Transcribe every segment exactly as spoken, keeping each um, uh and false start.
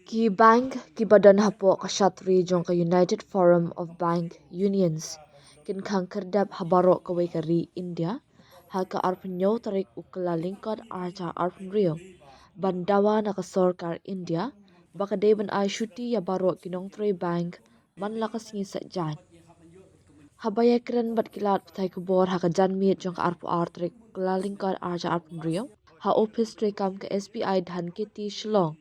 Ki bank kiba don hapoh ka shatri jong ka United Forum of Bank Unions kin khang khyrdep ha baroh kawei ka ri India ha ka arphew hynñiew tarik u Kyllalyngkot arhajar arphew hynriew ban dawa na ka sorkar India ba ka dei ban ai shuti ïa baroh ki nongtrei bank man la ka sngi Saitjaiñ. Haba ïakren bad ki lad pathai khubor ha ka janmiet jong ka arphew ar tarik Kyllalyngkot arhajar arphew hynriew ha ophis treikam ka S B I Dhankheti Shillong,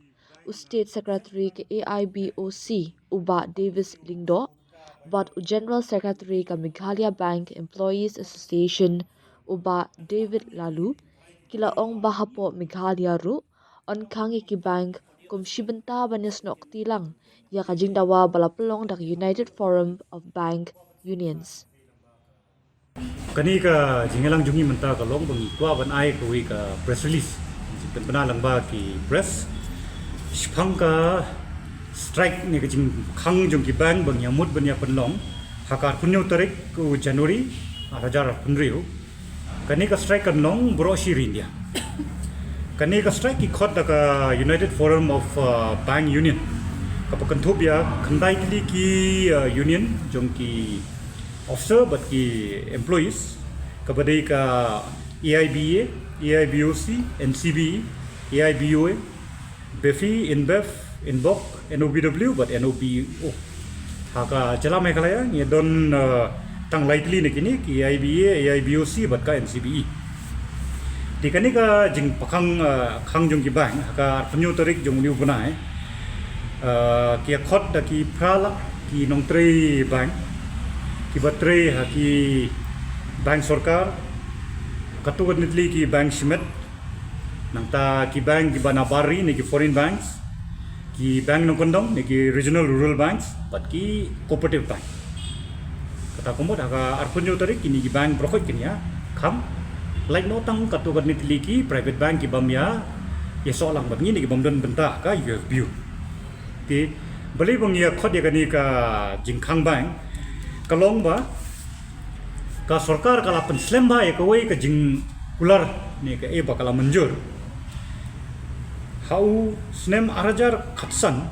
u State Secretary ka A I B O C u Bah Davis Lyngdoh bad u General Secretary ka Meghalaya Bank Employees Association u Bah David Laloo, ki la ong ba hapoh Meghalaya ruh yn khang ïa ki bank kum shi bynta ban ïasnoh kti lang ïa ka jingdawa ba la pynlong da ka United Forum of Bank Unions. Kane ka jingïalang jong ngi mynta ka long ba ngi kwah ban ai kawei ka press release, jingpynbna lang ba ki press shaphang ka strike ne ka jingkhang jong ki bank ba ngi ïa mut ban ïa pynlong ha ka arphew hynñiew tarik u January arhajar arphew hynriew. Kane ka strike kan long baroh shi ri India. Kane ka strike ki khot da ka United Forum of uh, Bank Union kaba kynthup ïa khyndai tylli ki uh, union jong ki officer bad ki employees, kaba dei ka A I B A, A I B O C, N C B E, A I B O A, BEFI, INBEF, INBOC, N O B W bad N O B O. Ha ka jylla Meghalaya ngi don uh, tang lai tylli na kine, ki A I B A, A I B O C bad ka N C B E. Te kane ka jingpynkhang uh, khang jong ki bank ha ka arphew hynñiew tarik jong une u bnai, uh, ki ïa khot da ki phra lak ki nongtrei bank kiba trei ha ki bank sorkar, katto katne tylli ki bank shimet, nangta ki bank kiba na bar ri ne ki foreign banks, ki bank nongkyndong ne ki regional rural banks bad ki cooperative bank. Kata ka mut ha ka arphew hynñiew tarik kine ki bank baroh kin ïa khang, lait noh tang katto katne tylli ki private bank kibym ïa ïasoh lang bad ngi ne kibym don bynta ha ka U F B U. Te balei ba ngi ïa khot ïa kane ka jingkhang bank, ka long ba ka sorkar ka la pynslem bha ïa kawei ka jingkular ne kaei ba ka la mynjur ha u snem arhajar khatsan,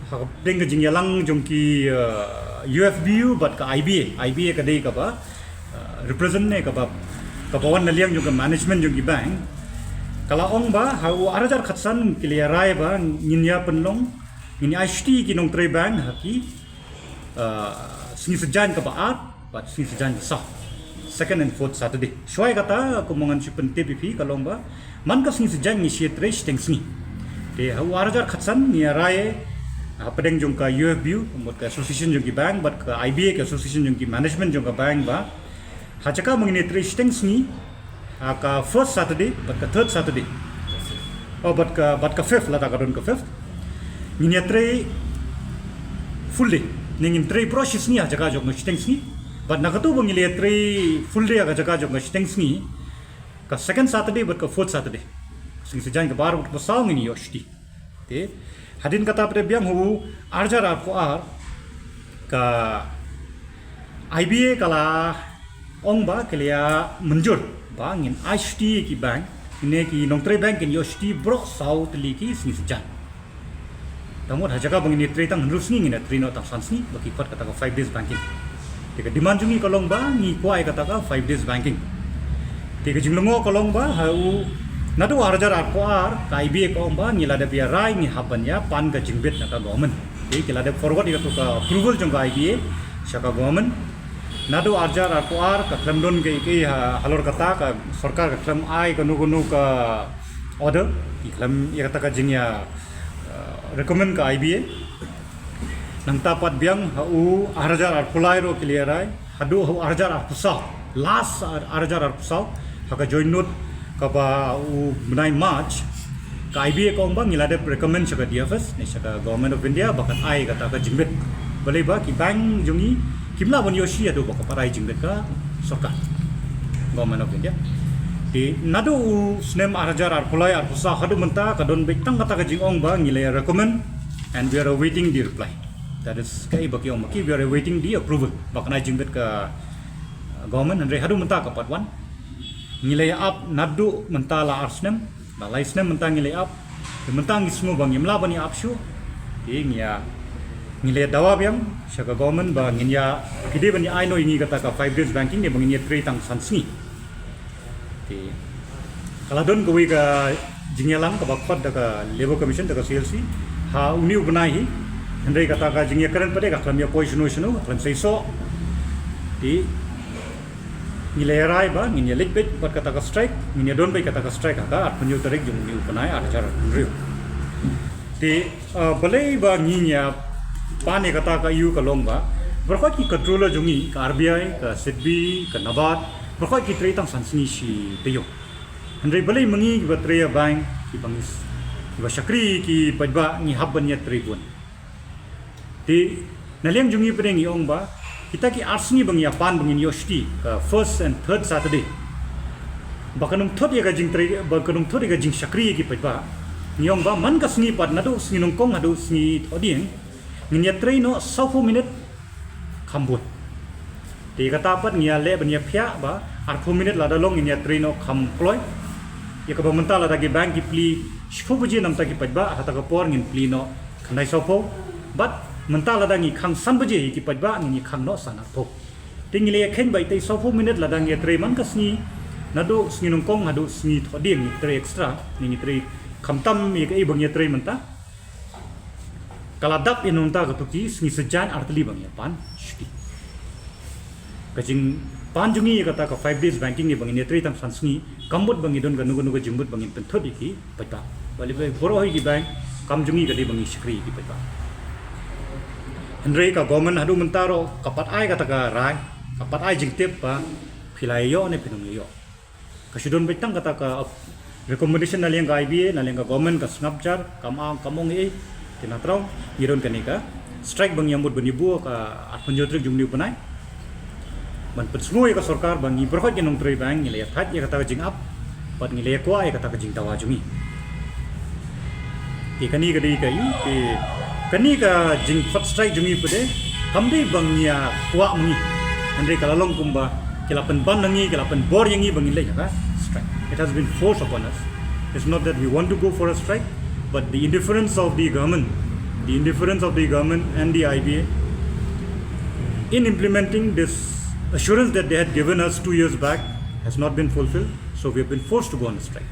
ha ka pdeng ka jingïalang jong ki uh, U F B U bad ka I B A. I B A ka dei kaba uh, represent ne kaba, kaba wan na liang jong ka management jong ki bank. Ka la ong ba ha u arhajar khatsan ki la ïa rai ba ngin ïa pynlong, ngin ïa ai shuti ki nongtrei bank ha ki uh, sngi Saitjaiñ kaba ar bad sngi Saitjaiñ kaba saw, second and fourth Saturday. Shuwa ïa kata, kumba ngan shu pyntip ïa phi, ka long ba man ka sngi Saitjaiñ ngi shu ïatrei shiteng sngi. Te ha u arhajar khatsan ngi ïa rai hapdeng jong ka U F B U, ka mut ka association jong ki bank, bad ka I B A, ka association jong ki management jong ka bank, ba ha jaka ba ngin ïatrei shiteng sngi ha ka first Saturday bad ka third Saturday, oh, bad ka, bad ka fifth, lada ka don ka fifth, ngin ïatrei full day. Ne ngin trei baroh shi sngi ha jaka jong ka shiteng sngi. Bad na katu ba ngin ïatrei full day ha ka jaka jong ka shiteng sngi, ka second Saturday bad ka fourth Saturday, sngi Saitjaiñ kaba ar bad kaba saw, ngin ïoh shuti. Te hadien kata pat biang ha u arhajar arphew ar, ka I B A ka la ong ba ki la ïa mynjur ba ngin ai shuti ïa ki bank, ne ki nongtrei bank kin ïoh shuti baroh saw tylli ki sngi Saitjaiñ. Tangba ha jaka ba ngin ïatrei tang hynriew sngi, ngin ïatrei noh tang san sngi, ba ki khot kata ka five days banking. Te ka demand jong ngi ka long ba ngi kwah ïa kata ka five days banking. Te ka jinglyngngoh ka long ba ha u, naduh arhajar arphew ar ka I B A ka ong ba ngi la dep ïa rai, ngi hap ban ïa pan ka jingbit na ka government. Te ki la dep forward ïa katu ka approval jong ka I B A sha ka government. Naduh arhajar arphew ar ka khlem don kaei kaei ha, halor kata ka sorkar ka khlem ai kano kano ka order, ki khlem ïa kata ka jingïa uh, recommend ka I B A. Nangta pat biang ha u arhajar arphew lai ruh ki la ïa rai, haduh ha u arhajar arphew saw, last ar-, arhajar arphew saw, ha ka joint note kaba u bnai March, ka I B A ka ong ba ngi la dep recommend sha ka D F S ne sha ka Government of India ba kan ai kata ka jingbit. Balei ba ki bank jong ngi kim lah ban ïoh shuti haduh ba ka pat ai jingbit ka sorkar, Government of India. Te naduh u snem arhajar arphew lai arphew saw haduh mynta ka don beit tang kata ka jingong ba ngi la recommend and we are awaiting the reply. That is, kaei ba ki ong ba ki, we are awaiting the approval ba kan ai jingbit ka, uh, government, hynrei haduh mynta kam pat wan. Ngi la ïa ap naduh mynta la ar snem, la lai snem mynta ngi la ïa ap. Mynta ngi sngew ba ngim lah ban ïa ap shuh. Te ngi ïa, ngi la dawa biang sha ka government ba ngin ïa, ki dei ban ïa ai noh ïa ngi kata ka five days banking ne ba ngin ïa trei tang san sngi. Te ka la don kawei ka jingïalang kaba khot da ka Labour Commission da ka C L C ha une u bnai hi. Hynrei kata ka jingïakren pat de ka khlem ïa poi shano shano, ka khlem seisoh. Te ngi la ïa rai ba ngin ïa leit beit bad kata ka strike, ngin ïa don beit kata ka strike ha ka arphew hynñiew tarik jong une u bnai ar hajar hynriew. Te, uh, balei ba ngi ïa pan ïa kata ka ïa ka long ba baroh ki controller jong ngi, ka R B I, ka SIDBI, ka NABARD, baroh ki trei tang san sngi shi taïew. Hynrei balei ma ngi kiba trei ïa bank, kiba ngi s-, kiba shakri ki paidbah ngi hap ban ïa trei bun. Te na liang jong ngi pat de ngi ong ba kita ki ar sngi ba ngi ïa pan ba ngin ïoh shuti, ka first and third Saturday, ba kan ym thut ïa ka jingtrei, ba kan ym thut ïa ka jingshakri ïa ki paidbah. Ngi ong ba man ka sngi pat naduh sngi nyngkong haduh sngi thohdieng ngin ïa trei noh sawphew minit kham bun. Te kata pat ngi ïa leh ban ïa phiah ba arphew minit lada long ngin ïa trei noh kham kloi. Ïa kaba mynta lada ki bank ki plie shiphew baje namar ki paidbah, ha kata ka por ngin plie noh khyndai sawphew. Bad mynta lada ngi khang san baje ïa ki paidbah ngin ïa khang noh san arphew. Te ngi la ïa kheiñ ba ïa tei sawphew minit lada ngi ïa trei man ka sngi, naduh sngi nyngkong haduh sngi thohdieng ngi trei extra, ngi trei khamtam ïa kaei ba ngi ïa trei mynta. Ka la dap ïa nangta katto ki sngi saitjaiñ artylli ba ngi ïa pan shuti. Ka jingpan jong ngi ïa kata ka five days banking ne ba ngin ïa trei tang san sngi, kam mut ba ngi don kano kano ka jingmut ba ngin pynthut ïa ki paidbah. Balei ba baroh hi ki bank, kam jong ngi ka dei ba ngi shakri ïa ki paidbah. Hynrei ka government haduh mynta ruh ka pat ai kata ka rai, ka pat ai jingtip ba phi la ïoh ne phin ym ïoh. Ka shu don beit tang kata ka recommendation na liang ka I B A, na liang ka government ka sngap jar, kam ong, kam ong ei. Te na trai ngi don kane ka strike ba ngi ïa mut ban ïa buh ha ka arphew hynñiew tarik jong une u bnai. Ban pynsngew ïa ka sorkar ba ngi baroh ki nongtrei bank ngi la ïa thait ïa kata ka jingap bad ngi la ïa kwah ïa kata ka jingdawa jong ngi. Te kane ka dei ka ïa, te kane ka jingkhot strike jong ngi pat de kam dei ba ngi ïa kwah ma ngi. Hynrei ka la long kumba ki la pynban na ngi, ki la pynbor ïa ngi ba ngin leit ha ka strike. It has been forced upon us. It's not that we want to go for a strike, but the indifference of the government, the indifference of the government and the I B A in implementing this assurance that they had given us two years back has not been fulfilled. So we have been forced to go on a strike.